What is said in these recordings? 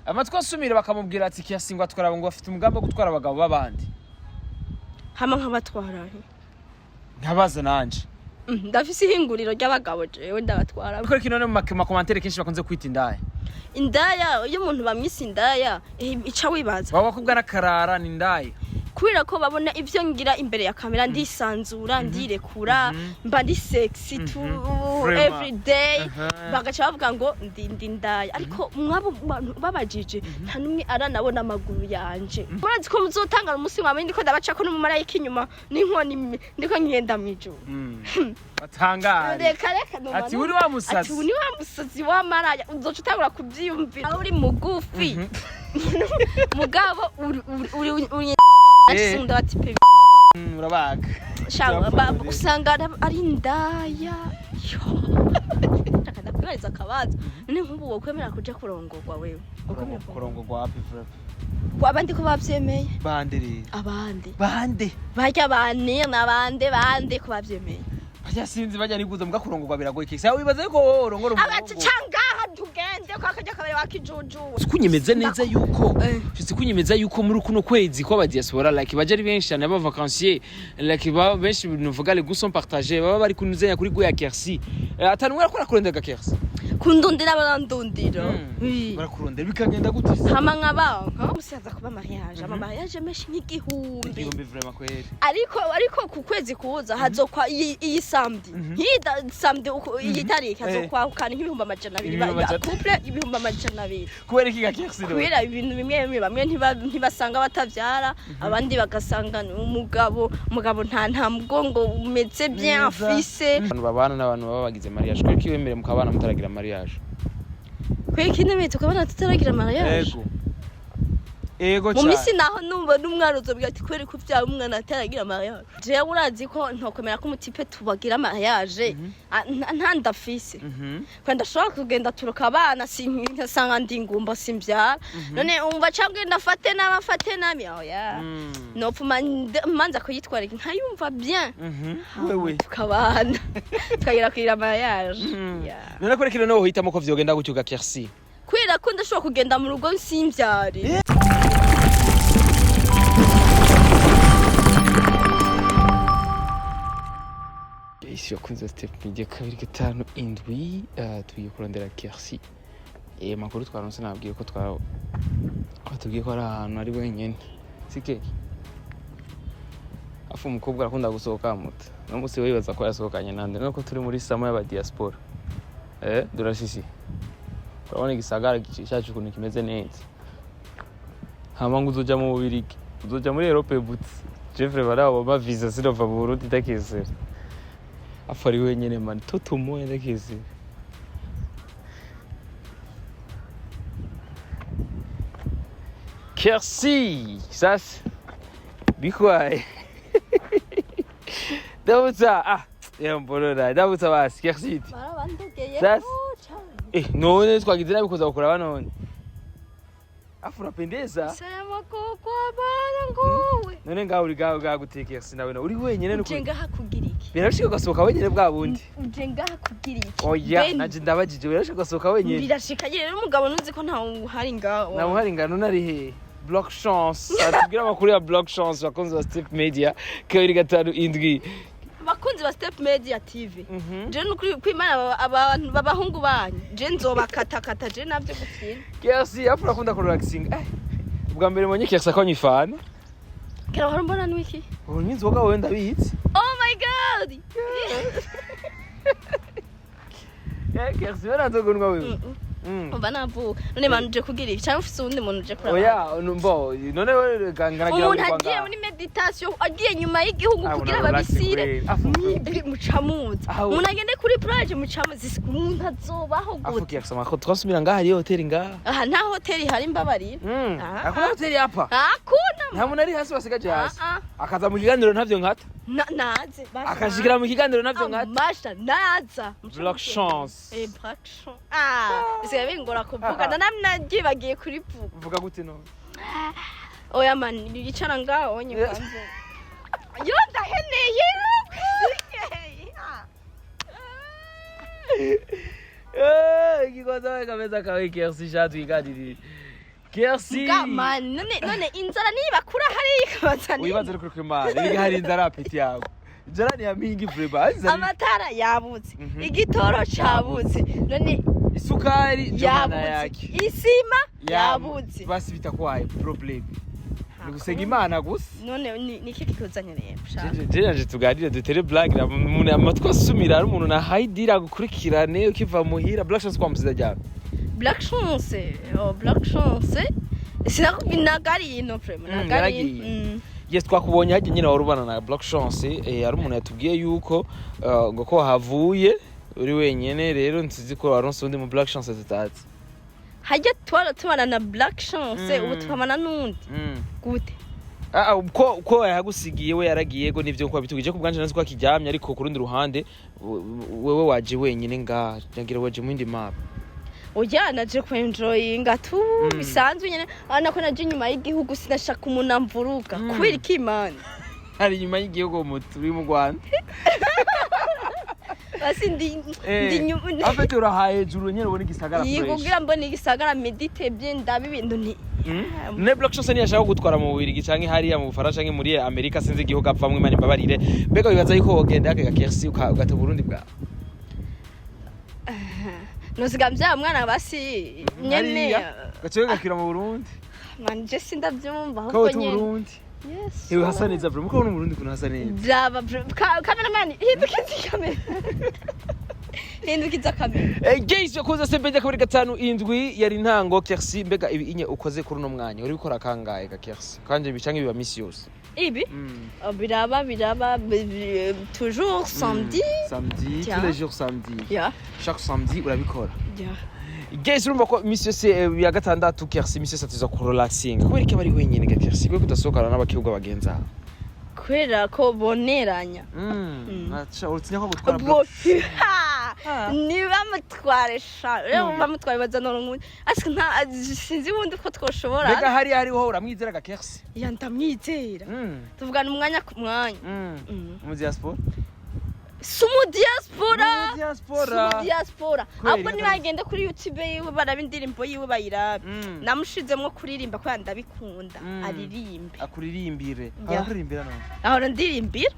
Amatwi asumira bakamubwira ati Kercy ngo atwara, ngo afite umugambi wo gutwara abagabo b'abandi. Hama nkabatwara he? Nkabaza nanje. Ndafise ihinguriro ry'abagabo, jewe ndabatwara. Ariko kino mu ma commentaires kenshi bakunze kwita indaya. Indaya, iyo umuntu bamwise indaya, ica wibaza. Baba bakubwa n'akarara ni indaya. Kubera ko babona ivyo ngira imbere ya kamera, ndisanzura, ndirekura, mba ndi sexy tu Vraiment. every day. Bagaca bavuga ngo ndi ndaya, ariko mwabo bantu babajije nta numwe aranabona amaguru yanje. Murazi ko muzotangara umunsi wamenye ndiko ndabacako n'umumarayika inyuma n'inkoni, ndiko ngenda mw'ijuru. Batangare. Reka reka, numva Ati uri wa musazi. Ati uri wa musazi wa maraya. Uzoca utangura kuvyiyumvira aho uri mugufi, mugabo uri uri bati pe. Urabaga. Usanga ari indaya. Yo. Reka ndakwibariza akabazo. None nk'ubu wokwemera kuja kurongorwa wewe? Wokwemera Kurongorwa wapi, vraiment? Ko abandi ko bavyemeye. Bande rero? Abandi. Bande? Barya bane nabande bande ko bavyemeye. Bajya sinzi, bajya niguza mbwa kurongorwa biragoye kese. Wibaza yuko wowe urongora Abati umuhungu? Cangaha tugende ko akarya kabari wakijujuwe. Kunyemeza neza yuko Eh. kunyemeza yuko muri kuno kwezi kw'aba diaspora, like baje ari benshi cyane aba vacancier, like baba benshi, nuvuga les goûts sont partagés, baba bari kunuzenya kuri goya Kercy. Atanu arakora kurondera Kercy. Kundundira, barandundira. Oui. Barakurondera bikagenda gute se? Hama nkabanka musaza kuba mariage, ama mariage menshi nk'igihumbi. Igihumbi, vraiment, kweri. Ariko ku kwezi kuza hazokwa iyi samedi, nk'iyi samedi iyi tariki hazokwa kandi nk'200,000 Ibihumbi ba couple 200,000. Kubera iki ga Kercy rero? Kubera ibintu bimwe bimwe, bamwe ntibasanga batavyara, abandi bagasanga ni umugabo nta mugongo umeze bien Neza. afise. Abantu babana n'abantu baba bagize mariage, kubera ko iwemere mukabana mutaragira mariage? Kubera ikindi mbere tukabona tutaragira mariage. Ego, ego. Mu misi naho numva n'umwana uzobwira ati kubera ko uvyara umwana ataragira mariage. Jewe urazi ko ntokwemera ko umu type tubagira mariage nta ndafise. Kandi ndashobora kugenda turuka abana nkasanga ndi ingumba, simbyara. None umva cyangwa ndafate nabi, afate nabi, oya, nopfuma manza kuyitwarika nkayumva bien. Wewe. Tukabana tukagera kugira mariage. Yeah. None kubera ko noneho uhitamo ko vyogenda gutyo ga Kercy? Kubera ko ndashobora kugenda mu rugo simbyare. Isi yakunze Step Media 257, tugiye kurondera Kercy. Makuru twaronse nabwiye ko batubwiye ko ari ahantu ari wenyene. Sike afu umukobwa arakunda gusohoka muta no musi wibaza ko yasohokanye nande, nuko turi muri summer y'aba diaspora. Durasisi urabona igisagara cyacu ukuntu kimeze neza. Hama ngo uzoja mu Bubirigi, uzoja muri Europe butse. Jeffrey barabo ba visa sinova mu Burundi ndakizera. Afu ari wenyene man, toto moya ndakizera. Kercy sasa bikwaye ndabutsa, mbonora ndabutsa basi Kercy. Barabandogeye. Sasa. Cane. None twagize nabi kuza kuraba none. Afu unapendeza. Sema koko bana nguwe. None ngaho uri gaho gaho gutekera sinawe na uri wenyene Uje nuko. ngaha kugira iki? Birashika ugasohoka wenyene bwa bundi. Uje ngaha kugira iki? Oya, Ben, naje ndabajije, birashika ugasohoka wenyene? Birashika rero umugabo ntuzi ko ntawe uhari ngaho. Nawe uhari ngano nari he? Block Chance. Atubwira amakuru ya Block Chance, bakunzi ba Step Media 257. Abakunzi ba Step Media TV. Je nukuri kwimana abantu babahungu banyu. Je nzobakatakata, je navyo gukina. Kercy, afu urakunda kurelaxing. Ubwa mbere mbonye Kercy akanywa ifana. Kera wari mbona nwiki? Unywa inzoga wewe ndabizi. Oh my God. Kercy wewe nta nzoga unywa wewe. Umva navuka. None manu uje kugira iki? Cyangwa ufise uwundi muntu uje kuraba? Oya, mbo none wewe nganagira. Umuntu agiye muri méditation, agiye nyuma y'igihugu Ah, kugira una relax babisire kweli. Afu- mwibwe mucamuzi. Ah, Umuntu agende kuri plage mucamuzi, umuntu azobaho Afu gute? Kercy amakuru twasubira ngaha hariyo hoteli ngaha. Aha nta hoteli hari, mbabarira. Ah. Hakuna hoteli hapa. Hakuna. Nta muntu ari hasi wasigaje hasi. Ah, Akaza mu kiganiro ntavyo nkata. Naze basha. Akashikira mu kiganiro ntavyo nkata. Masha naza. Block Chance. Block Chance, ah, bisigaye bingora kuvuga, nanabyibagiye kurivuga. Uvuga gute none? Oya man, yicara ngaho nye kwanza. Yo ndaheneye. Ikigoza we kameza kawe Kercy sha twiganirire. Kersi. Mugamani, none inzara nibakura hariya ikabazanira. Wibaze uri kuri Imana iri hari inzara, petit yawe inzara ni ya mingi vraiment, inzara. Amatara yabuze, igitoro cabuze, none Isukari jomana yabuze, yake isima yabuze. Basi bitakuwaye problème, ni gusenga Imana gusa. None niki kikuzanye rero shaka? Jeje tuganire, dutere blague na umuntu amatwi asumira, ari umuntu na haidira gukurikirane ukiva muhira. Black Chance kwamusiza ryari? Black Chance, oh, Black Chance sinakubwira, nagari ino vraiment, nagari. Yaragiye. Yes, twakubonye hajya nyine wari ubana na Black Chance, hari umuntu yatubwiye yuko ngo ko havuye uri wenyene, rero nsizi ko waronse undi mu Black Chance tutazi. Hajya twara tubana na Black Chance, ubu tukabana n'undi gute? Ah, ah, ko yagusigiye we yaragiye go nivyo ko bitugije ku bwanje nazi ko akiryamye, ariko ku rundi ruhande wewe waje wenyine ngaha, ngira waje mu yindi map. Oya, naje kwenjoyinga tu bisanzwe nyene, urabona ko naje inyuma y'igihugu, sinashaka umuntu amvuruga. Kubera iki, Imana? Hari inyuma y'igihugu mu turi mu Rwanda. Basi ndi nyuma. Afite urahaye hejuru nyene ubona igisagara Yigo fresh. Kugira mbone igisagara, médite bien, ndabe ibintu nti Ne Black Chance ntiyashaka gutwara mu Bubiligi canke hariya mu Bufaransa canke muri Amerika, sinzi igihugu apfamwe, Imana imbabarire. Mbega wibaza yuko wogenda akega Kersi ugata Burundi bwawe? Nosiga mvyara mwana basi nyene. Hariya gace gakira mu Burundi. Man, je sindavyumva ko ahubwo tu nyene. Burundi. Yes. Ewe, hasa neza bro, muko mu Burundi kuntu hasa neza. Brava, cameraman, hindukiza kamera, hindukiza kamera. Guys, yakoze sembe 257 yari intango. Kersi, mbega ibi inye ukoze kuri uno mwanya uri gukora kangahe ga Kersi? Kanje bicanke biba misi yose? Ibi? Oh, biraba toujours samedi. Samedi. Tiens. Tous les jours samedi? Ya. Chaque samedi urabikora? Ya. Guys, urumva ko misi yose ya gatandatu Kersi misi yose atiza kurelaxinga. Kubera iki aba ari wenyine ga Kersi? Kubera ko udasohokana n'abakobwa bagenzi aho? Kubera ko boneranya. Acha urutinya ko gutwara? Bo ntibamutware sha, rero bamutware bazana urundi, ariko nta sinzi wundi ko twoshobora. Mbega hariya hariho uramwizera ga Kersi? Ya, ndamwizera, tuvugana umwanya ku mwanya. Mu diaspora? Si umu diaspora. Mu diaspora. Si umu diaspora. Kubera Ahubwo iki? nibagende kuri YouTube yiwe baraba indirimbo yiwe bayirabe. Namushizemwo kuririmba kubera ndabikunda, aririmbe. Akuririmbire? Ya. Akuririmbira none? Ahora ndirimbira.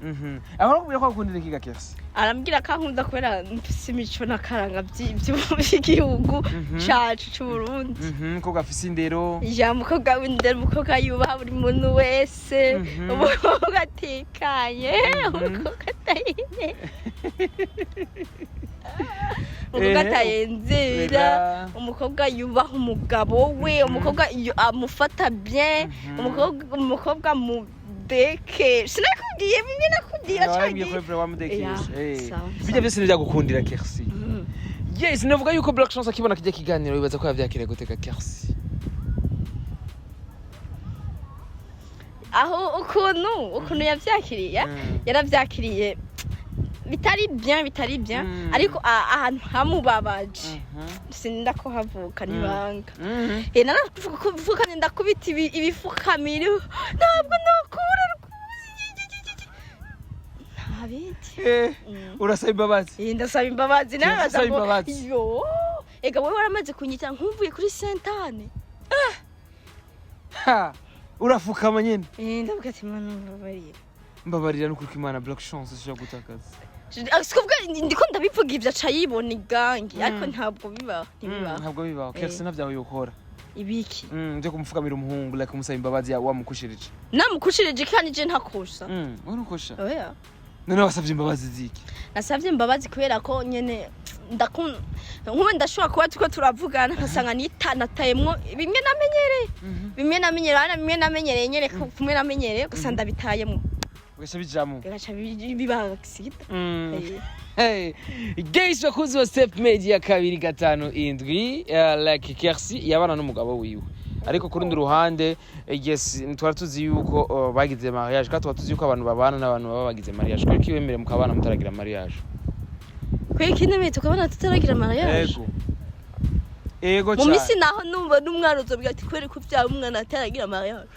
Aho kubwira ko akundira iki ga Kersi? Arambwira ko ankunda kubera mfise imico n'akaranga vy'igihugu cacu c'Uburundi. Ko gafise indero. Ya, umukobwa w'indero, umukobwa yubaha buri muntu wese, umukobwa atekanye, umukobwa atayine, umukobwa atayenzera, Wera. umukobwa yubaha umugabo we, umukobwa amufata bien, umukobwa mudeke. Sinakubwiye bimwe nakubwira? Warambwiye ko Cagiye. Evra wamudekesha. Ya, sawa, Bijya sawa. byose ntibyagukundira Kersi. Yes, navuga yuko Black Chance akibona kijya kiganiro wibaza ko yavyakiriye gute ga Kersi? Aho ukuntu yavyakiriye, yaravyakiriye bitari bien, bitari bien, ariko ahantu hamubabaje sinda ko havuka nibanga. Naravuka ndakubita ibifukamiro, ntabwo nokura rwose, nta bindi. Urasaba imbabazi? Ndasaba imbabazi. Keretse Nabaza usaba ngo imbabazi. Yo, ega wowe waramaze kunyita nkumvuye kuri Sentane. Ha, urafukama nyene? Ndavuga ati: "Mana, mbabarira." Mbabarira n'ukuri ko Imana, Black Chance ishobora gutakaza. Sikuvuga ndiko ndabivuga ivyo aca yibona igangi, ariko ntabwo bibaho, ntibibaho. Ntabwo bibaho. Kersi ntabyawe yokora. Ibiki? Byo kumupfukamira umuhungu, like kumusaba imbabazi wamukushirije. Namukushirije kandi je ntakusha. Wowe ntukosha? Oya. None wasabye imbabazi ziki? Nasabye imbabazi kubera ko nyene ndakunda, nkubu ndashobora kuba turiko turavugana nkasanga nitanatayemwo bimwe namenyereye, bimwe namenyereye hano, bimwe namenyereye nyene, kumwe namenyereye gusa ndabitayemwo. Ugaca bijamo. Bigaca biba accident. Hey, guys, bakunzi ba Step Media 257, like Kersi yabana n'umugabo wiwe, ariko ku rundi ruhande yes, twari tuzi yuko bagize mariage, kandi twari tuzi yuko abantu babana n'abantu baba bagize mariage. Kubera ko iwemere mukabana mutaragira mariage? Kubera ikindi tukabona tutaragira mariage? Ego. Mu misi naho numva n'umwana uzobwira ati: "Kubera ko uvyara umwana ataragira mariage."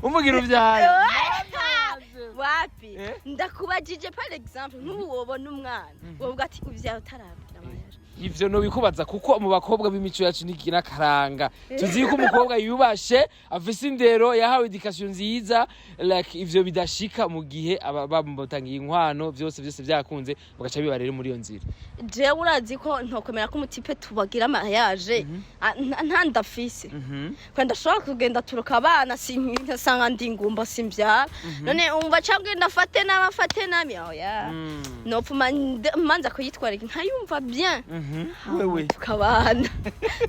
Umugira uvyara? Wapi. Eh? Ndakubajije, par exemple, nk'ubu wobona umwana wovuga ati uvyara utaragira mariage? Ivyo nobikubaza kuko mu bakobwa b'imico yacu n'akaranga tuzi yuko umukobwa yubashe, afise indero, yahawe éducation nziza, like ivyo bidashika mu gihe aba bamutangiye inkwano, vyose vyose vyakunze, bagaca biba rero muri iyo nzira. Jewe urazi ko ntokomera ko umutipe tubagira mariage nta ndafise, kandi ndashobora kugenda turuka abana, sinsanga ndi ingumba, simbyara. None umva, cyangwa ndafate nabi, afate nabi, oya, nopfuma manza kuyitwarika nkayumva bien. Wewe. Tukabana,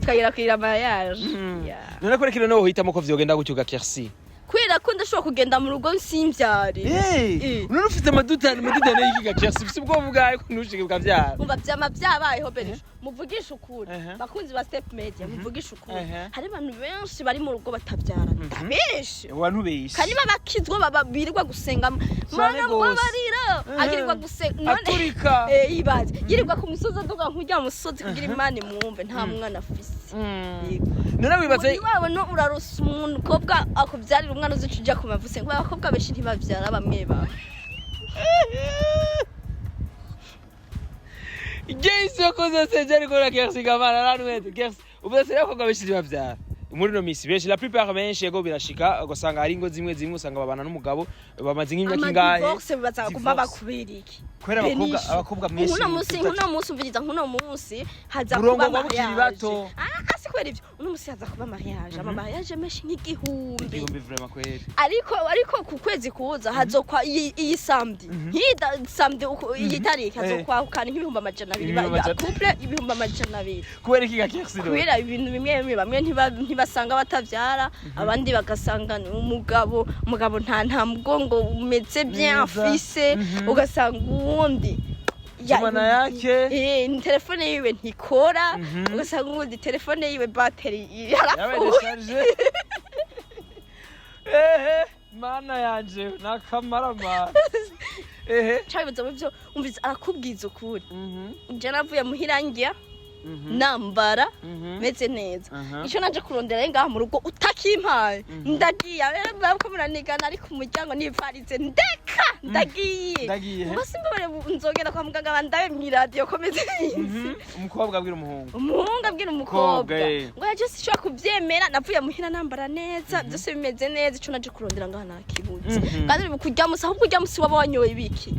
tukagera kugira mariage. Yeah. None ko rero noneho uhitamo ko vyogenda gutyo ga Kersi? Kubera ko ndashobora kugenda mu rugo simbyare. None ufite amadutane, amadutane y'iki ga Kersi? Ufise ubwoba bwawe ko ntushike ukavyara? Umva, vyama vyabayeho benisho, muvugishe ukuri. Bakunzi ba Step Media, muvugishe ukuri. Hari abantu benshi bari mu rugo batabyara, ndabenshi. Abantu benshi. Kandi babakizwa, baba birirwa gusenga. Cane Mana, gose. mbabarira, agirirwa gusenga none. Aturika. Ibaze yirirwa ku musozi, aduga nk'urya musozi kugira Imana imwumve, nta mwana afise. Yego. None wibaze Muri wawe no urarusa umukobwa akubyarira umwana, uzica ujya ku mavuse ngo abakobwa benshi ntibabyara, bamwe bamwe. Jesu koze seje ariko na Kersi gamana ranwete Kersi uvuze se abakobwa benshi ntibavyara muri no misi, benshi, la plupart benshi. Yego, birashika ugasanga hari ingo zimwe zimwe usanga babana n'umugabo bamaze nk'imyaka ingahe. Amadivorce bibaza kuguma Divorce. bakubera iki? Kubera abakobwa Benisho. abakobwa mwese Uno munsi, uno munsi, umviriza, nk'uno munsi haza kuba Murongorwa mukiri mariage. bato. Ah, si kubera ivyo, uno munsi haza kuba mariage, ama mariage menshi nk'igihumbi. 1000 vraiment kweri. Ariko ku kwezi kuza hazokwa iyi samedi, nk'iyi samedi iyi tariki hazokwahukana nk'200,000 Ibihumbi amajana- couple 200,000. Kubera iki ga Kersi no? Kubera ibintu bimwe bimwe, bamwe ntibasanga batavyara, abandi bagasanga ni umugabo nta mugongo umeze bien Neza. afise, ugasanga uwundi Jumana yake. Telefone yiwe ntikora, ugasanga uwundi telefone yiwe battery Yabaye yarapfuye. déchargé. Ehe, mana yanje, nakamarama ehe. Cabibuza mu byo umvise, arakubwiza ukuri. Je navuye muhira ngiya nambara meze neza. Icyo naje kurondera ngaha mu rugo utakimpaye, ndagiye ko muranigana, ariko umuryango nivarize, ndeka ndagiye. Ndagiye. Ubwo simbabare, nzogera kwa muganga bandabe mw'iradiyo komeze iminsi. Umukobwa abwira umuhungu. Umuhungu abwira umukobwa. Umukobwa, eh. Ngo yaje sinshobora kubyemera, navuye muhira nambara neza, byose bimeze neza, icyo naje kurondera ngaha nakibutse. Kandi uri kurya musi, ahubwo urya musi waba wanyoye ibiki?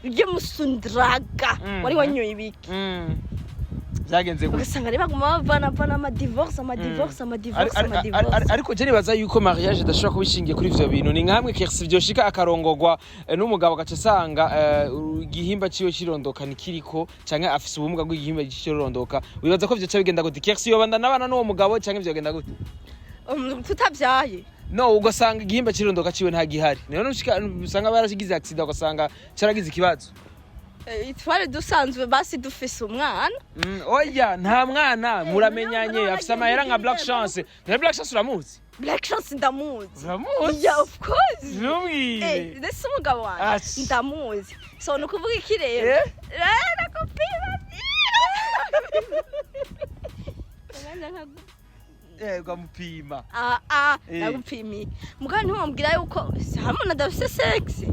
Urya musi undraga wari wanyoye ibiki? Byagenze gute? Ugasanga rero baguma bavanavana amadivorce, amadivorce, amadivorce, amadivorce. Ariko je nibaza yuko mariage idashobora kuba ishingiye kuri ivyo bintu. Ni nkamwe Kersi vyoshika akarongogwa n'umugabo, agaca asanga igihimba ciwe cirondoka ntikiriko, canke afise ubumuga bw'igihimba cirondoka, wibaza ko vyoca bigenda gute? Kersi yobanda n'abana n'uwo mugabo, canke vyogenda gute? Tutabyaye? No, ugasanga igihimba cirondoka ciwe nta gihari, niyo nushika usanga barashigize accident, ugasanga caragize ikibazo. Twari dusanzwe basi dufise umwana. Oya, nta mwana, muramenyanye, none afise amahera nka Black none Chance. Na Black Chance uramuzi? Black Chance ndamuzi. Uramuzi? Yeah, of course. Ntumwire. Ndetse umugabo wanjye Ati. ndamuzi, so ni ukuvuga iki rero? Eh? Nakupima. Ukamupima. Ah ah. Ndagupimiye, mugabo ntiwambwira yuko hamwe adafise sexe.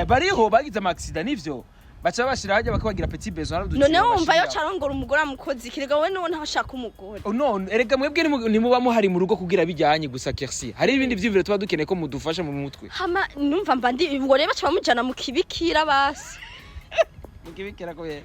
Bariho bagize ama accident, nivyo baca bashira hajya bakabagira petit besoin. None wumva yo carongora umugore amukoze ikirega, we niwo ntashaka umugore. Oh, no, erega mwebwe ntimuba muhari mu rugo kugira bijyanye gusa Kersi, hari ibindi vyiyumviro tuba dukeneye ko mudufasha mu mutwe. Hama numva mba ndi ubwo rero baca bamujana mu kibikira basi. Mukibikira ko ye?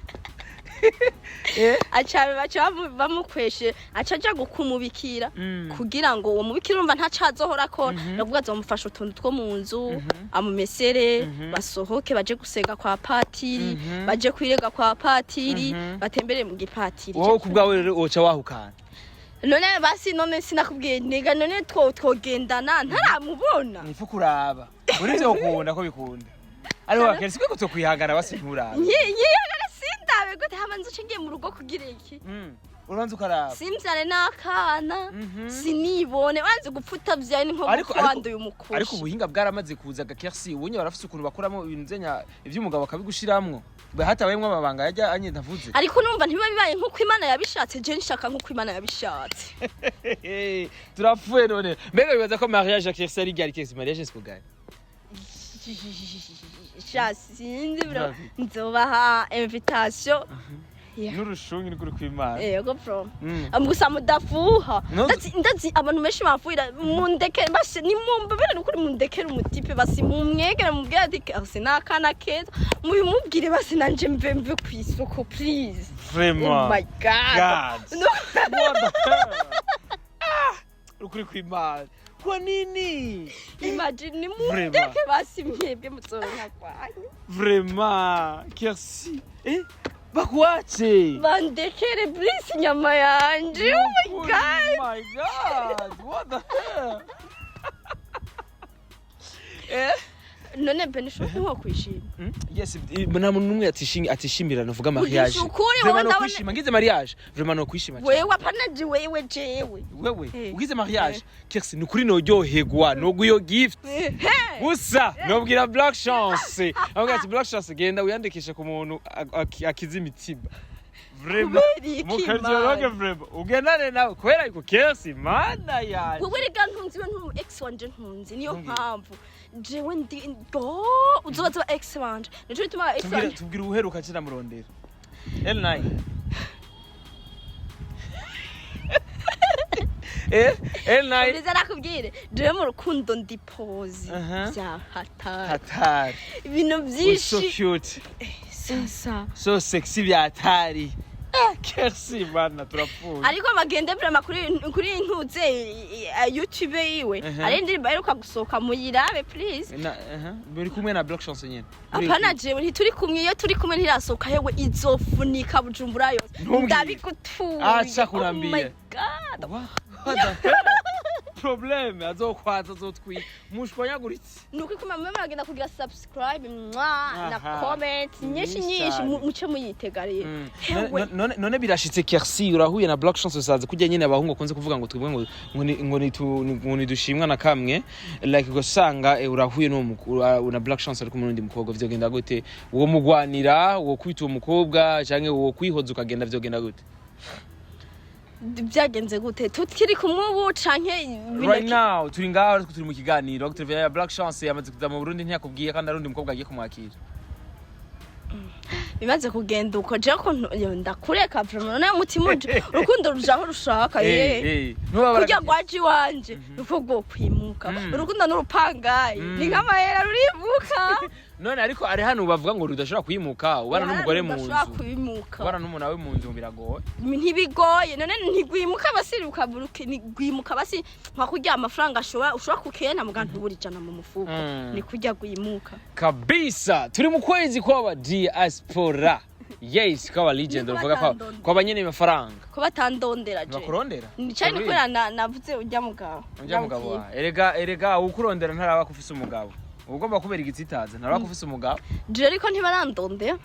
Aca baca bamukweshe, aca aja gukumubikira kugira ngo uwo mubikira, urumva ntacazohora akora, ndavuga azomufasha utuntu two mu nzu, amumesere, basohoke baje gusenga kwa patiri, baje kwirega kwa patiri, batembere mu gipatiri. Wowe ku bwawe rero woca wahukana? None basi, none sinakubwiye niga, none twogendana ntaramubona? Nifu kuraba muri ivyo ukunda ko bikunda, ariko Kersi ko kutokwihangana basi nturabe. Nkiyagara sindabe gute? Hama nzuce ngiye mu rugo kugira iki? Uranza ukaraba. Simbyare n'akana, sinibone, wanze gupfa utabyaye ni nko gupfa wanduye umukoshi. Ariko ubuhinga bwaramaze kuza ga Kersi, ubunye barafise ukuntu bakuramo ibintu vyenya ivy'umugabo bakabigushiramwo hatabayemwo amabanga yajya anye ndavuze. Ariko numva ntibiba bibaye nk'uko Imana yabishatse. Je nshaka nk'uko Imana yabishatse. Turapfuye. None mbega bibaza ko mariage ya Kersi ari ryari? Kersi, mariage c'est kugari? Sha, sinzi bro. Ndavi. Nzobaha invitation. Yeah. N'urushungi ni kuri kw'Imana. Yego bro. Gusa mudafuha. Ndazi abantu benshi bafuhira, mundeke basi, nimumbabere nukuri, mundekere umutipe basi, mumwegere mubwire ati kasi n'akana keza, mubimubwire basi, nanje mve kw'isoko, please. Vraiment. Oh my God. God. No. What the hell? Ah, ukuri kw'Imana, kwa nini? Imagine, nimundeke basi, mwebwe muzoronka kwanyu. Vraiment, Kersi, eh, bakuache. Bandekere please, inyama yanje. Oh my God. Oh my God, what the hell, eh? None benisho ntiwokwishima? Yes, nta muntu n'umwe atishimira novuga mariage. Ugisha ukuri, wowe. Vraiment no Ndabona- kwishima ngize mariage, vraiment no kwishima cyane. Wewe, apana je, wewe, jewe. Wewe. Eh. Ugize mariage, Kersi, ni ukuri noryoherwa noguha iyo gift. He. Gusa nobwira Black Chance, avuga ati: "Black Chance, genda wiyandikishe ku muntu akiza imitima." Vraiment. Kubera iki? Mukaryoroge. Man? Vraiment ugendane nawe kubera yuko Kersi, mana yanjye. Wewe rega ntunzi, we ntu ex wanje ntunzi, niyo Ntumbwire. mpamvu jewe ndi go uzobaza ba ex wanje, nico bituma ba ex Tubwire. wanje. Tubwire uheruka kina murondera L9, eh, L9. Biza nakubwire, jewe mu rukundo ndi posée. Aha. Vya hatari. Hatari. Ibintu Uri so vyinshi. cute. Sasa. So sexy bya hatari. Ah, Kersi, mana, turapfuye. Ariko bagende vraiment kuri ntuze YouTube yiwe. Ari indirimbo aheruka gusohoka, muyirabe please. Na aha, muri kumwe na Black Chance nyene? Apana, jewe ntituri kumwe. Iyo turi kumwe ntirasohoka. Hewe, izofunika Bujumbura yose. Ntumbwire. Ndabigutuye. Aca kurambiye. Oh my God. What the hell? Problème azokwaza, azotwika mushwanyaguritse. Nuko ikuma mwe muragenda kugira subscribe mwa na Aha. comment nyinshi Nyinshi nyinshi. cyane. Muce muyitega rero. Hewe. None birashitse, Kersi, urahuye na Black Chance, usaze kujya nyine abahungu bakunze kuvuga ngo twebwe ngo ni dushimwa na kamwe, like ugasanga urahuye n'uwo na Black Chance ari kumwe n'undi mukobwa, vyogenda gute? Uwo mugwanira, uwo kwita uwo mukobwa, canke uwo kwihoza ukagenda, vyogenda gute? Byagenze gute? Tukiri kumwe ubu canke? Right now turi ngaho, ariko turi mu kiganiro turi ya Black Chance yamaze kuza mu Burundi, ntiyakubwiye kandi ari undi mukobwa agiye kumwakira. Bimaze kugenda uko, jewe ko ndakureka vraiment. None umutima uje, urukundo rujaho rushaka. Ye. Ntubabara. Kurya rwaje iwanje nuko rwo kwimuka. Urukundo n'urupangayi, ni nk'amahera, rurimuka. None ariko ari hano bavuga ngo rudashobora kwimuka, ubana n'umugore mu Rudashobora nzu. kwimuka. Ubana n'umuntu wawe mu nzu biragoye. Ntibigoye. None ntigwimuka basi, rukaburuke ntigwimuka basi, nka kurya amafaranga ashobora ushobora kukena muga ntubura 100 mu mufuko. Ni kurya gwimuka. Kabisa, turi mu kwezi kw'aba diaspora, yes, kw'aba legend. Niko uvuga kwa batandondera. kw'aba nyene amafaranga. Ko batandondera je? Bakurondera. Ni cyane kubera navuze ujya mugabo. Ujya mugabo wawe. Erega, erega ukurondera ntaraba ko ufise umugabo, uba ugomba kubera igitsitaza, ntaraba ko ufise umugabo. Je ariko ntibarandondera.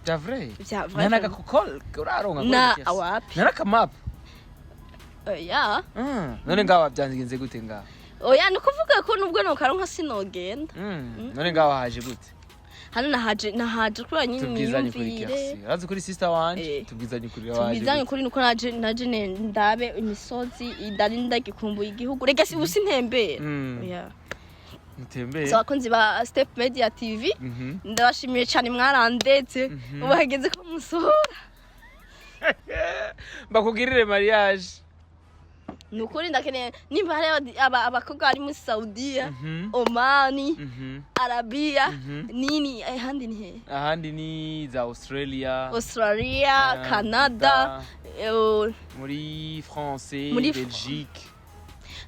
Vya vrai? Vya vrai. Ntanagakukol uraronka? Na awapi. Narakamap. Oya. None ngaho byangenze gute ngaho? Oya, ni ukuvuga ko nubwo nokaronka sinogenda. None ngaho haje gute? Hano nahaje kubera nyine Tubwizanye ukuri. niyumvire. Kersi, urazi kuri sister wanje. Tubwizanye ukuri, waje Tubwizanye gute? ukuri, nuko naje ndabe imisozi, ndari ndagikumbuye igihugu. Rega si ubu sintembera. Oya. Mutembere. So abakunzi ba Step Media TV, ndabashimiye cyane, mwarandetse. Ubu hageze ko musohora. Bakugirire mariage. Ni ukuri ndakeneye, nimba hari abakobwa bari muri Saudiya, Omani, Arabiya, nini, ahandi ni hehe? Ahandi ni za Australia. Australia, Canada, Muri France. Belgique.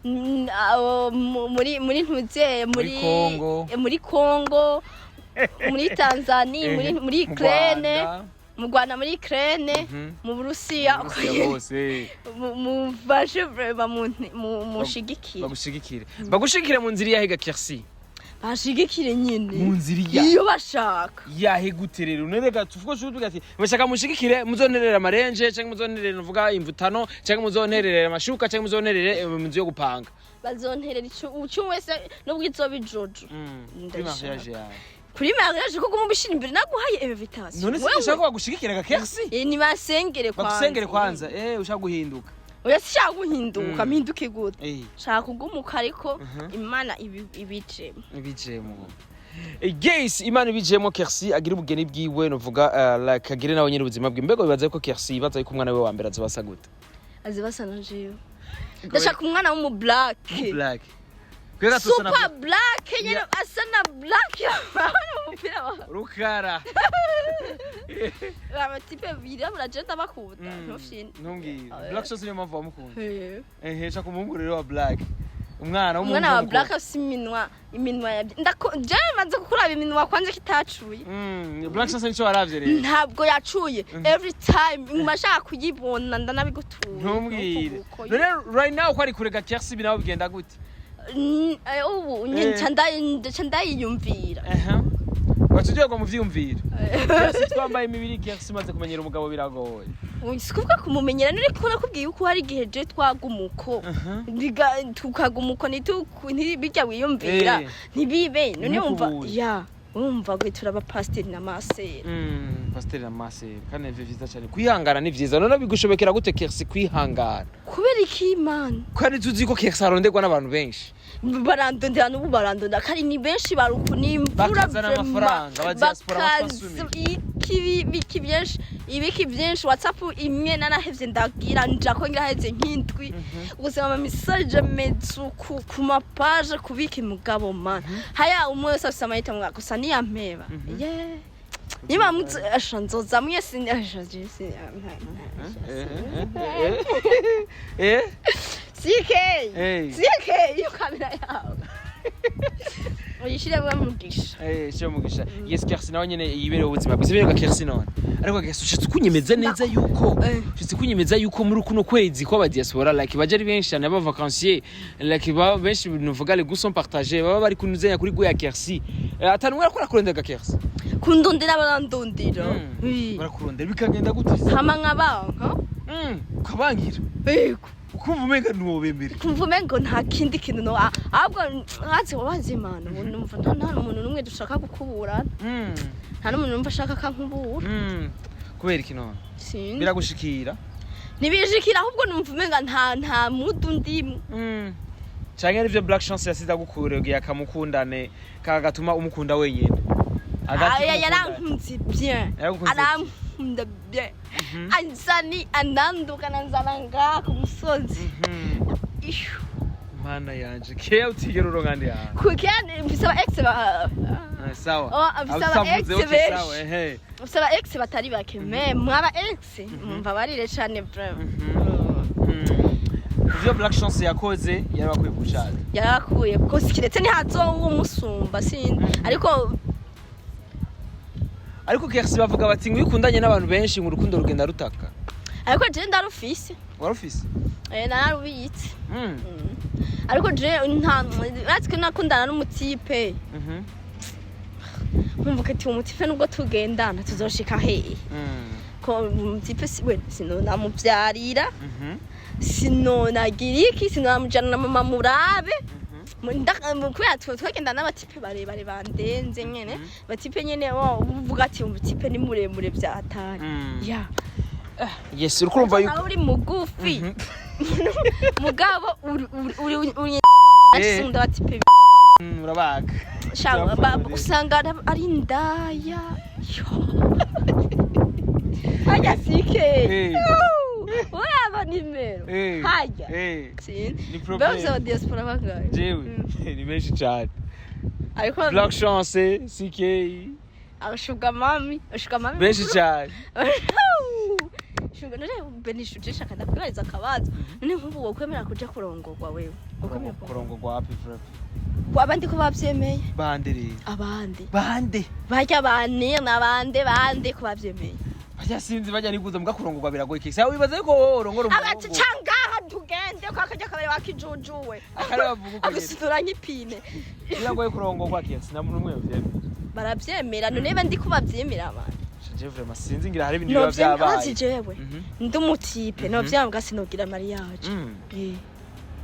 Muri ntuze muri Congo. Muri Congo, muri Tanzania, muri Mu Ukraine. Rwanda. Mu Rwanda, muri Ukraine, mu Burusiya. Mu Burusiya bose. Mufashe vraiment, mushigikire. Bagushigikire, bagushigikire mu nzira iyahe ga Kersi? Bashigikire nyine. Mu nzira iya Iyo bashaka. Yahe gute rero? None reka tuvuge, tuvuge ati bashaka mushigikire, muzonterera amarenje, canke muzonterere nuvuga imvutano, canke muzonterere amashuka, canke muzonterere mu nzu yo gupanga. Bazonterera ico wese nubwo izoba ijojo. Kuri Ndabishaka. mariage yawe. Kuri mariage kuko mubishira imbere, naguhaye invitation. None se ushaka ko bagushigikira ga Kersi? Nibasengere kwanza. Bagusengere kwanza, ushaka guhinduka. Oya, sishaka guhinduka. Mpinduke gute? Shaka kugumuka, ariko Mhm. Imana ibicemo. Ibijemo. Yes, Imana ibijemo, Kercy agira ubugeni bwiwe, novuga like agire nawe nyine ubuzima bwe. Mbega bibaza ko Kercy ibaza yuko umwana we wa mbere azobasa gute? Azibasa na jewe. Ndashaka umwana w'umu black. Black. Kwega tusa na Super black nyene. Yeah. Asa na black, urabona umupira wa Rukara. Abatipe birabura je ndabakunda, ntufyine. Ntumbwire. Ah, Black Chance niyo mpamvu wamukunda. Eh. Ehe, shaka umuhungu rero wa black. Umwana w'umuhungu. Umwana wa w'umukobwa. black afise iminwa ya ndako je maze kukuraba iminwa kwanza kitacuye. Black Chance nico waravye rero. Ntabwo yacuye, every time nguma ashaka kuyibona, ndanabigutuye. Ntumbwire. None right now ko ari kurega Kercy, bi nawe bigenda gute? Ubu nyine nca ndayiyumvira. Ehe. Wacu mu vyiyumviro. Kercy twambaye imibiri, Kercy imaze kumenyera umugabo biragoye. Si kuvuga kumumenyera, nuri ko nakubwiye yuko hari igihe je twagumuko, tukagumuko ntibijya wiyumvira, ntibibe. None wumva Ntukubure. Ya, wumva gwe turaba pasiteri na maseri. Pasiteri na maseri, kandi ni vyiza cyane. Kwihangana ni vyiza. None bigushobokera gute Kercy kwihangana? Kubera iki, Imana? Kandi tuzi ko Kercy aronderwa n'abantu benshi. Barandondera, n'ubu barandondera kandi ni benshi, baruku ni imvura. Bakazana Vraiment. amafaranga, aba diaspora Bakaza batwasumira. iki biki byinshi, ibiki byinshi. WhatsApp imwe nanahevye, ndagira nja ko ngiraheze nk'indwi gusa, ama message mezu ku ma page kubika imugabo man haya, umwe wese afise amahitamo gusa niyampeba, yeah. Niba muzi asha nzoza mwese asha je CK. Hey. CK, iyo kamera yawe uyishiremo mugisha. Eh, cyo mugisha. Yes, Kercy nawe nyene yiberewe ubuzima bwiza. Bereka Kercy none. Ariko Kercy, ushatse kunyemeza neza yuko ushatse kunyemeza yuko muri kuno kwezi kw'aba diaspora, like baje ari benshi cyane, aba vacancier, like ba benshi, nuvuga les goûts sont partagés, baba bari kunuzenya kuri goût ya Kercy. Atanu arakora kurondega Kercy. Kundondera, barandondera. Oui. Barakurondera bikagenda gute se? Hama nkabanka. Ukabangira. Yego. Ukumva umenga ntiwobemera. Kumva umengo nta kindi kintu no ahubwo nkazi wabazi Imana, ubu numva nta n'umuntu n'umwe dushaka gukuburana, nta n'umuntu numva ashaka kankubura. Kubera iki none? Sinzi. Biragushikira? Ntibishikira, ahubwo numva umenga nta mudu ndimwe. Canke arivyo Black Chance yasize agukuregeye akamukundane kagatuma umukunda wenyene. Agati Aya kumukundana. Yarankunze bien. Yaragukunze. Arankunda bien, anzani ananduka nanzana ngaha ku musozi. Ishu. Mana yanje, keya utigera uronka ndi hantu. Kuko mfise aba ex ba Eh, sawa. Oh, mfise aba ex Utavuze, okay, benshi. sawa, ehe. Mfise aba ex batari bake, mais mwaba ex mumva barire cane vraiment. Ivyo Black Chance yakoze yarabakwiye kucaga. Yarakuye kuko kiretse ntihazoba umusumba, sinzi, ariko Ariko Kercy, bavuga bati ngo iyo ukundanye n'abantu benshi ngo urukundo rugenda rutaka. Ariko je ndarufise. Warufise? Eh, nararubitse. Ariko je nta natwe nakundana n'umutipe, nkumva ati umutipe nubwo tugendana tuzoshika hehe? Ko umutipe si we sinonamuvyarira, sinonagira iki, sinonamujana na mama murabe. Kubera twe twagenda n'abatipe barebare bandenze nyene, batipe nyene wo uvuga ati umutipe ni muremure vyatari ya. Yes, urukumva yuko nawe uri mugufi, mugabo uri uri abatipe. Urabaga. Usanga ari indaya. Yo. Hajya sike uraba nimero hajya. Ni problem. Bose aba diaspora bangahe? Jewe ni benshi cyane. Ariko Black Chance, CK. Abashuga mami, abashuga mami. Benshi cyane. Shuga none benisha uje shaka ndakwibariza akabazo. None nk'ubu wokwemera kuja kurongorwa wewe? Wokwemera Kurongorwa wapi, Fred? Abandi ko bavyemeye. Bande rero? Abandi. Bande? Barya bane nabande bande ko bavyemeye. Bajya sinzi, bajya niguza mbwa kurongorwa biragoye kese. Aho wibaza yuko wowe urongora Abati umuhungu. cangaha tugende kwa kajya kabari wakijujuwe. Akari bavuga uko nyene. Agusitura nk'ipine. Biragoye kurongorwa kese, nta muntu n'umwe yovyemera. Baravyemera, none ba ndi ko bavyemera abantu. Je vraiment sinzi, ngira hari ibintu biba Novyemera vyabaye. bazi jewe. Ndi umutipe novyanga sinogira mariage.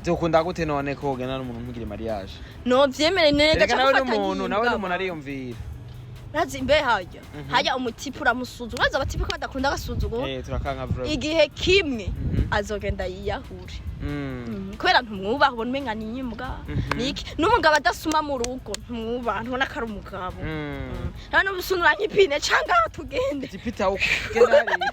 Byokunda gute none ko wogenda n'umuntu ntugire mariage? Novyemere nega. Erega nawe n'umuntu, nawe n'umuntu ariyumvira. Urazi mbe hajya hajya umutipe uramusuzugura, urazi abatipe ko badakunda agasuzuguro. Eh, turakanka vraiment. Igihe kimwe azogenda yiyahure. Kubera ntumwubaha, ubona umenga ni imbwa. Niki n'umugabo adasuma mu rugo ntumwubaha, ntubona ko ari umugabo. Nta n'ubusunura nk'ipine canga aho tugende. Tipita ukugenda hariya.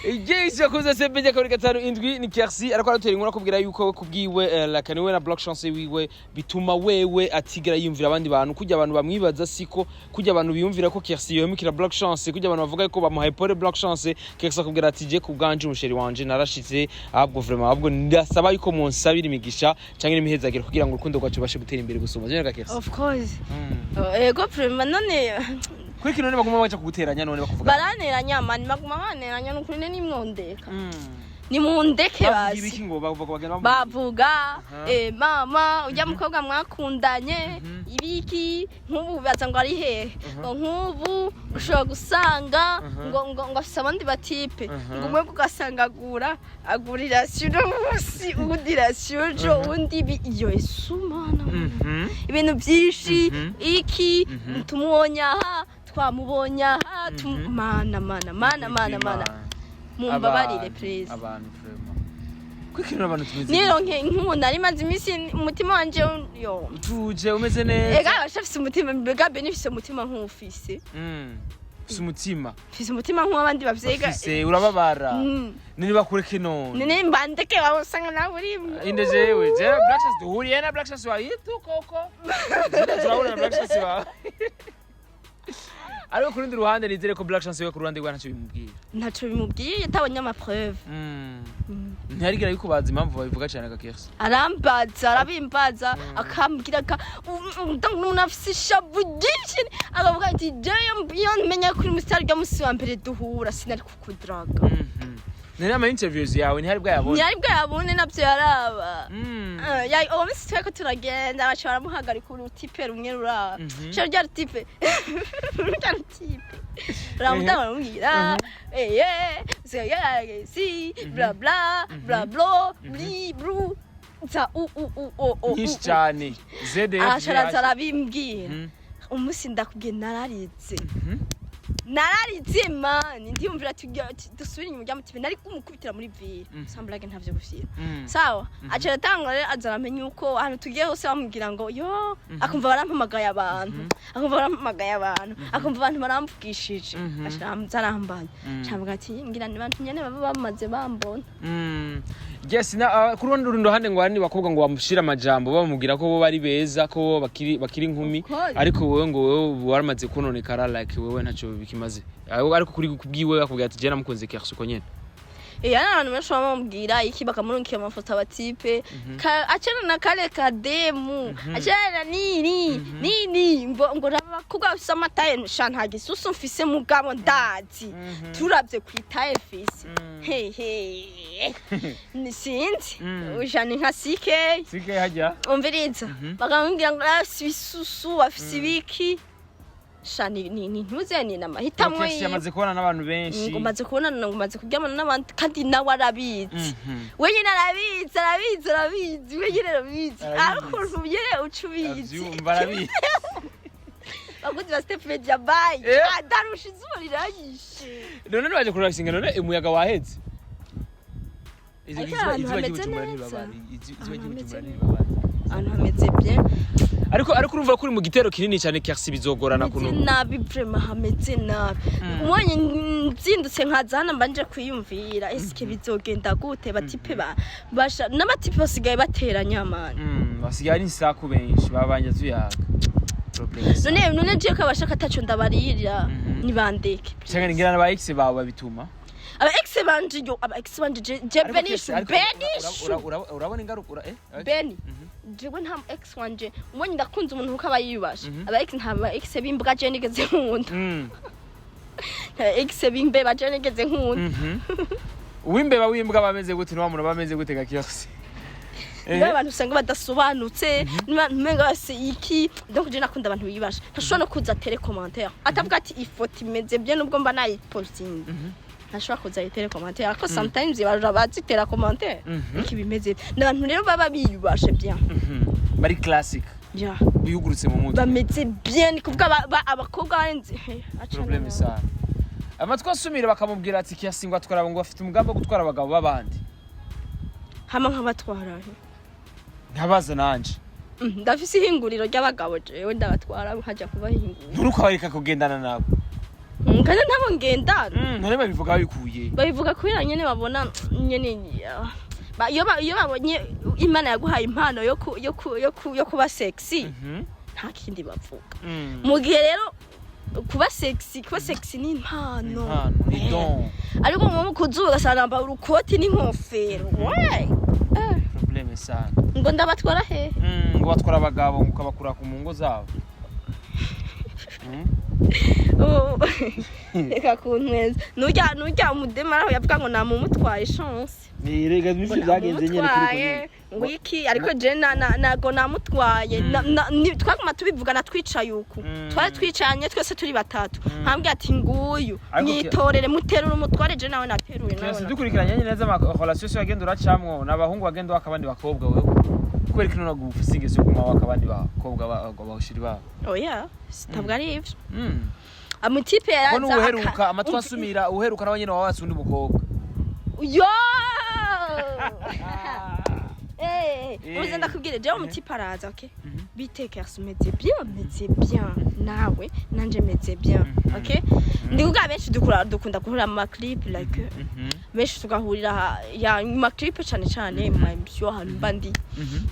Igihe kuza sebeje kabiri gatanu indwi ni Kercy, ariko aratera inkuru akubwira yuko we kubwiwe lakani we na Black Chance wiwe bituma wewe atigera yiyumvira abandi bantu, kujya abantu bamwibaza, siko kujya abantu biyumvira ko Kercy yohemukira Black Chance, kujya abantu bavuga ko bamuhaye pole Black Chance. Kercy akubwira ati: "Je kubwanje umuchéri wanje narashize, ahubwo vraiment, ahubwo ndasaba yuko munsabira imigisha cyangwa n'imihezagiro kugira ngo urukundo rwacu rubashe gutera imbere gusumba." Je Kercy. Of course. Ego, vraiment, none Kuri kino none baguma baca kuguteranya, none bakuvuga. Baranteranya mani, baguma banteranya, nukuri ne nimwondeka, nimundeke. Bavuga Basi. ibiki ngo bavuga bagenda Bavuga mama ujya mukobwa mwakundanye ibiki, nk'ubu baza ngo ari hehe, ngo nk'ubu ushobora gusanga ngo afise abandi batype, ngo umwe ugasanga agura irasiyo uno munsi, uwundi irasiyo ejo, uwundi iyo esu mana. Ibintu byinshi. Iki tumubonye aha, twamubonye aha, mana mana mana mana mana, mumbabarire please. Abantu vraiment, kuko ino abantu tumeze Nironke nk'ubu nari maze iminsi umutima wanje yo utuje, umeze neza. Ega abashafise umutima, mbega Beni mfise umutima nk'ufise. Ufise umutima. Mfise umutima nk'uw'abandi bavyega. Ufise urababara. None bakureke none. None mbandeke, usanga nawe urimwo. Inde? Jewe Black Chance duhuriye na Black Chance wawe yitu koko. Jewe turahura na Black Chance wawe, ariko ku rundi ruhande nizere ko Black Chance we ku ruhande rwe ntacyo bimubwira. Ntaco bimubwiye atabonye amapreuve. Ntiyarigera bikubaza impamvu babivuga cyane gakirsi? Arambaza, arabimbaza, akambwira ka umuntu afise ishavu ryinshi, akavuga ati: "Jewe iyo menya kuri musitari rya musi wa mbere duhura sinari kukudraga." Nari ama interviews yawe ntihari bwayabone? Ntiyari bwayabone, navyo yaraba. Uwo munsi twariko turagenda baca baramuhagarika urutype rumwe ruraba. Sha rya rutype baramutanga, baramubwira eye si bla bla bla bla bli blu za u u u o o Nyinshi u, u. cyane ZDF. Araca arabimbwira. Umunsi ndakubwiye nararize, nararize mani, ndiyumvira ati dusubire inyuma rya mutima nari kumukubitira muri ville. Sans blague, ntavyo gufira. Sawa, aca aratanga rero, aza aramenya uko ahantu tugiye hose bamubwira ngo yo, akumva barampamagaye abantu, akumva barampamagaye abantu, akumva abantu baramvugishije. Aca arambaza, cavuga ati ngira ni bantu nyene baba bamaze bambona. Yes, na ku rundi ruhande ngo hari bakobwa ngo bamushira amajambo bamubwira ko bo bari beza, ko bo bakiri inkumi. Of course. Ariko wowe ngo wowe waramaze kononekara, like wewe ntacyo bikimaze. Ariko kuri kubwiwe akubwira ati: "Je namukunze Kercy uko nyene." Hari abantu benshi baba bamubwira iki, bakamurungikira amafoto abatype. Acana na kale kademu, acana na nini nini, ngo raba abakobwa bafise amataille. Sha nta gisusu mfise, mugabo ndazi turavye kw'itaille mfise hehe ni sinzi. Ujana nka sike. Sike hajya. Umviriza, bakamubwira ngo afise ibisusu, afise ibiki. Sha ni ntuze ni namahitamo Kercy yiwe. Yamaze kubona n'abantu benshi. Ngo maze kubonana, ngo maze kuryamana n'abandi, kandi nawe arabizi. We nyine arabizi, arabizi, arabizi, we nyine arabizi. Arabizi. Ari ukuntu nyine uca ubizi. Avyumva, arabizi. Bakunzi ba Step Media, bye. Adarusha izuba riranyishe. None baje kurashinga, none umuyaga waheze. Ariko Izuba ahantu izuba hameze ry'Ibujumbura neza. ntibabara. Izuba Ahantu hameze ry'Ibujumbura ntibabara. Ahantu hameze bien. Ariko urumva ko uri mu gitero kinini cyane Kercy, bizogorana Hameze kuno. nabi vraiment, hameze nabi. Ubonye nzindutse nkaza hano mbanje kwiyumvira eske bizogenda gute, batype ba basha n'abatype basigaye bateranya mani. Basigaye ari insaku benshi babanje tuyaga. Problem. None je ko abashaka ataco ndabarira. Nibandeke. Cyangwa ngira n'aba ex bawe babituma. Aba ex banje yo, aba ex banje je Ariko Benishu. Kercy, ariko Benishu. urabona ingaruka Beni, jewe nta ex wanje ubonye ndakunze umuntu kuko aba yiyubashe. Aba ex, nta ba ex b'imbwa je nigeze nkunda. Nta ex b'imbeba je nigeze nkunda. Uwimbeba w'imbwa bameze gute? Ni wa muntu bameze gute ga Kercy? Niba abantu usanga badasobanutse, niba umenga bafise iki. Donc je nakunda abantu biyubashe, ntashobora no kuza atere commentaire atavuga ati ifoto imeze bien, nubwo mba nayipostinze ntashobora kuza ayitere commentaire, ariko sometimes barura bazitera commentaire. Iki bimeze, ni abantu rero baba biyubashe bien. Bari classic. Yeah. Biyugurutse mu mutwe. Bameze bien, ni kuvuga abakobwa barenze. Acana Problème nawe. sana. Amatwi asumira bakamubwira ati Kercy ngo atwara, ngo afite umugambi wo gutwara abagabo b'abandi. Hama nkabatwara he? Ntabaza nanje. Ndafise ihinguriro ry'abagabo, jewe ndabatwara nkajya kubahingura. Nturukabareka kugendana nabo? Kandi ntabo ngendana. None babivuga babikuye? Babivuga kubera nyene babona nyene iyo babonye Imana yaguhaye impano yo kuba sexy, nta kindi bavuga. Mu gihe rero kuba sexy ni impano. Impano ni don. Ariko nko kuzuba ugasanga nambaye urukoti n'inkofero, we. Problème sana. Ngo ndabatwara hehe? Ngo batwara abagabo, ngo ukabakura ku mu ngo zabo. Oh, reka kuntweza. Nurya umudema aho yavuga ngo namumutwaye chance. Rega nivyo byagenze nyene kuri Namumutwaye ngo iki, ariko je nago namutwaye. Twaguma tubivugana twicaye uku. Twari twicanye twese turi batatu, nkambwira ati nguyu Ariko mwitorere, muterure umutware, je nawe nateruye nawe. Twese dukurikiranye nyene neza ama relation yose wagenda uracamwo n'abahungu, bagenda waka abandi bakobwa. Wewe kubera ko ntabwo ufise ingeso yo kuguma waka abandi bakobwa abashiri babo? Oya, sitabwo ari ivyo. Amutipe yaraza Ko n'uheruka amatwi asumira, uheruka nawe nyene wawatse undi mukobwa. Yo! Uze ndakubwire, jewe umutipe araza, okay? Bite Kersi, meze bien, meze bien. Nawe nanje meze bien. Okay? Ndikuga benshi dukura dukunda guhurira mu maclip, like benshi tugahurira ya mu maclip cane cane, mu ma émission, ahantu mba ndi.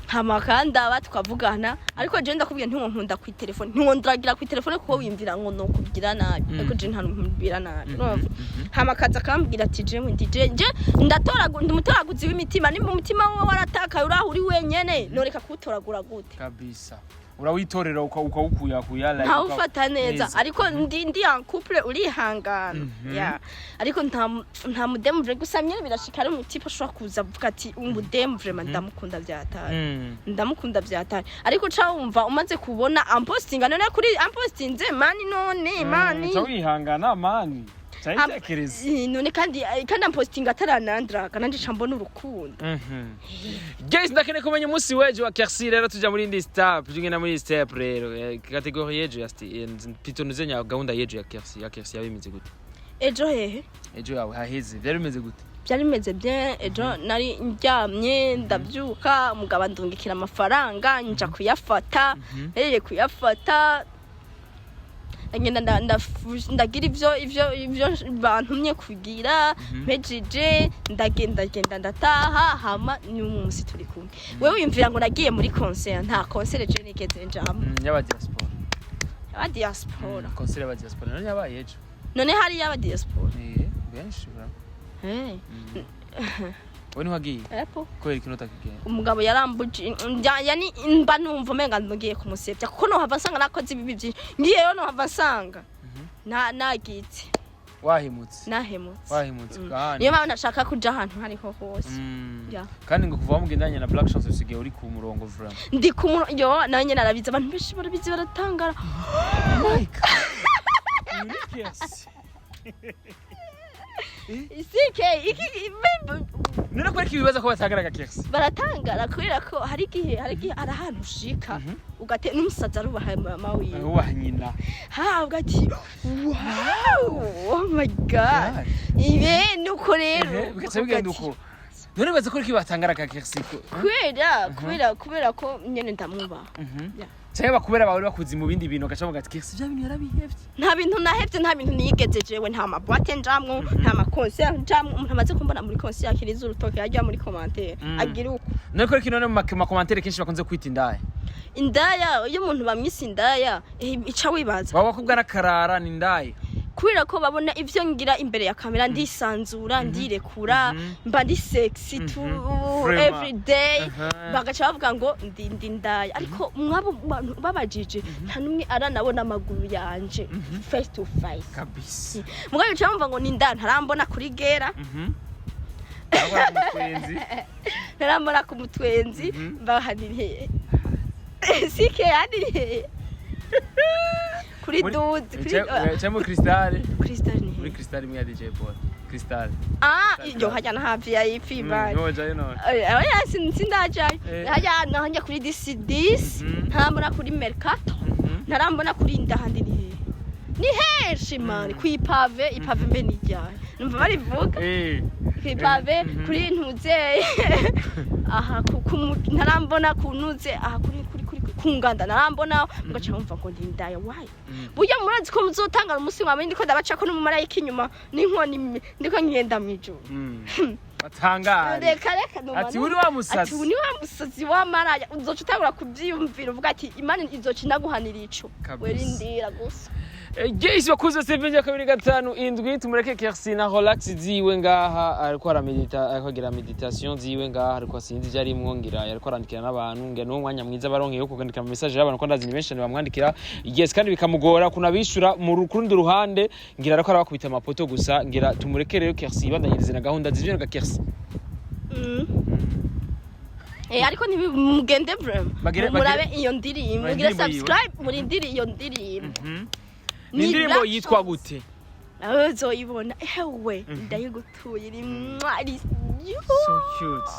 Hama kandi aba tukavugana, ariko jewe ndakubwiye ntiwonkunda ku telefone, ntiwondragira ku telefone kuko wiyumvira ngo nokubwira nabi. Ariko jewe nta nkumbwira nabi. Urumva? Hama akaza akambwira ati jewe ndi je ndatoragu, ndi umutoraguzi w'imitima, nimba umutima wawe waratakaye uraho uri wenyene, noreka kuwutoragura gute? Kabisa, urawitorera ukawukuyakuya like Ntawufata neza. Neza. Ariko ndi en couple, urihangana. Yeah. Ariko nta mudemu vraiment, gusa nyene birashika ari umutipe ashobora kuza avuga ati umudemu vraiment ndamukunda vyataye. Ndamukunda vyataye, ariko uca wumva umaze kubona ampostinga, none kuri ampostinze mani, none mani. Uca wihangana mani, cyayitekereza. None kandi ampostinga ataranandraga, nanje ca mbona urukundo. Guys, ndakeneye kumenya umunsi w'ejo wa Kersi. Rero tuja muri indi step, tugenda muri step rero, catégorie y'ejo ya plutôt nuzenya gahunda y'ejo ya Kersi, ya Kersi yawe imeze gute? Ejo hehe? Ejo yawe haheze byari bimeze gute? Byari bimeze bien. Ejo nari ndyamye, ndabyuka, umugabo andungikira amafaranga, nja kuyafata. Mpereye kuyafata, ngenda ndagira ivyo bantumye kugira, mpejeje ndagenda genda ndataha. Hama n'umunsi turi kumwe, wewe wiyumvira ngo nagiye muri concert. Nta concert je nigeze njamo. Y'aba diaspora. Aba diaspora. Concert y'aba diaspora none yabaye ejo. None hari y'aba diaspora? Benshi bra. Eh. Wowe ntiwagiye? Epo. Kubera ikintu utakigenda? Umugabo yarambuje, yani mba numva umenga ngiye kumusebya, kuko nohava nsanga nakoze ibibi byinshi ngiyeyo, nohava nsanga nagitse. Wahimutse. Nahemutse. Wahimutse. Kandi Niyo mpamvu ntashaka kuja ahantu hariho hose. Ya. Kandi ngo kuva wamugendanye na Black Chance usigaye uri ku murongo vraiment. Ndi ku yo nawe nyene arabizi, abantu benshi barabizi, baratangara. Mike, uri Kersi. Isike iki? None kubera ko ibibaza ko batagaraga Kersi? Baratangara kubera ko hari igihe ari ahantu ushika ugate n'umusazi arubaha mama wiwe. Wubaha nyina. Habwa ati wow, oh my God, ibe nuko rero. Bigaca bigenda uko. None baza ko batangara Kersi ko? Kubera ko nyene ndamwubaha. Ya. Cyangwa bakubera bawe bakuzi mu bindi bintu, ugaca bavuga ati Kersi bya bintu yarabihevye. Nta bintu nahevye, nta bintu nigeze jewe, nta maboîte njamwo, nta maconcert njamwo. Umuntu amaze kumbona muri concert akiriza urutoke ajya muri commentaire agira uko. None ko kino none mu macommentaire kenshi bakunze kwita indaya? Indaya, iyo umuntu bamwise indaya, ica wibaza. Baba bakubwa n'akarara ni indaya. Kubera ko babona ivyo ngira imbere ya kamera, ndisanzura, ndirekura, mba ndi sexy tu Vraiment. every day. Bagaca bavuga ngo ndi ndaya, ariko mwabo bantu babajije nta numwe aranabona amaguru yanje face to face. Kabisa. Mugabo bica bumva ngo ni ndaya, ntarambona kuri gera. Abana mutwenzi. Ntarambona ku mutwenzi. Bahaniriye sike haniriye kuri duzi kuri Cyangwa muri Crystal. Crystal ni Muri Crystal imwe ya DJ Paul. Crystal. Ah, iyo hajya na VIP bari. No jayo none. Oya, sindajayo. Eh. Hajya nahanja kuri DC10, ntarambona kuri Mercato, ntarambona kuri ndahandi. Ni hehe? Ni henshi mani, ku ipave, ipave mbe nijyahe, numva barivuga. Kw'ipave, kuri ntuzeye aha, ntarambona ku ntuze aha, kuri ku nganda narambona, mugaca wumva ngo ndi indaya. Wayi, burya murazi ko muzotanga umunsi wawe, ndiko ndabacako n'umumarayika inyuma n'inkoni, ndiko ngenda mw'ijuru. Batangare. Reka reka, numva Ati uri wa musazi. Ati uri wa musazi wa maraya. Uzoca utangura kuvyiyumvira, uvuga ati Imana izoca inaguhanira ico. Kabisa. Werindira gusa. Yes, bakuze 7 2 5 7, tumureke Kersi na relax ziwe ngaha, ariko aramedita, ariko agira méditation ziwe ngaha, ariko sinzi ivyo arimwo, ngira ariko arandikira n'abantu, ngira niwo mwanya mwiza baronkeye wo kwandika ama message y'abantu, ko ndazi ni benshi cyane bamwandikira. Yes, kandi bikamugora kunabishura mu rukundi ruhande, ngira ariko arabakubita amapoto gusa. Ngira tumureke rero Kersi ibandanyirize na gahunda zivyo ga Kersi. Ariko ntibimugende vraiment. Murabe iyo ndirimbo, mugire Indirimbo yiwe. subscribe, murindire iyo ndirimbo. Ni indirimbo Black yitwa Chance. gute? Nawe uzoyibona, ewe, ndayigutuye, iri mwari. So cute,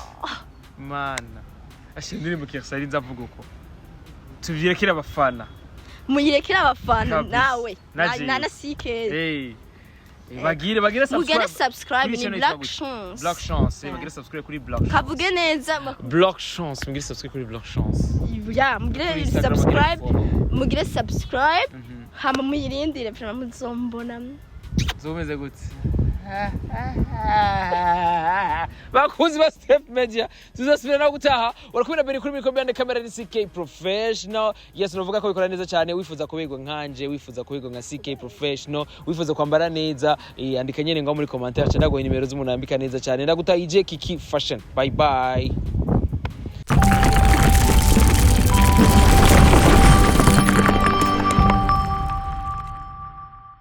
mana, asha indirimbo Kersi ari nzavuga uko tubyirekere abafana. Muyirekere abafana. Kabisa. Nawe Na na jewe. na sikeze. Hey. Bagire Mugere subscribe. subscribe. Kuri Ni channel Black yitwa gute? Chance. Black Chance, Yeah. bagire subscribe kuri Black Chance. Kavuge neza. Black Chance, mugire subscribe kuri Black Chance. Ya, mugire Kuri Instagram bagire subscribe. follow. Mugire subscribe. Hama muyirindire vraiment, muzombona. Zomeze gute? Bakunzi ba Step Media, tuzasubira nawe gutaha. Urakumira mbere kuri micro behind camera ni CK Professional. Yes, unavuga ko bikora neza cyane. Wifuza kubigwa nkanje, wifuza kubigwa nka CK Professional, wifuza kwambara neza, andika nyene ngaho muri commentaire, cyangwa ndaguha nimero z'umuntu yambika neza cyane. Ndagutaha ije Kiki Fashion. Bye bye.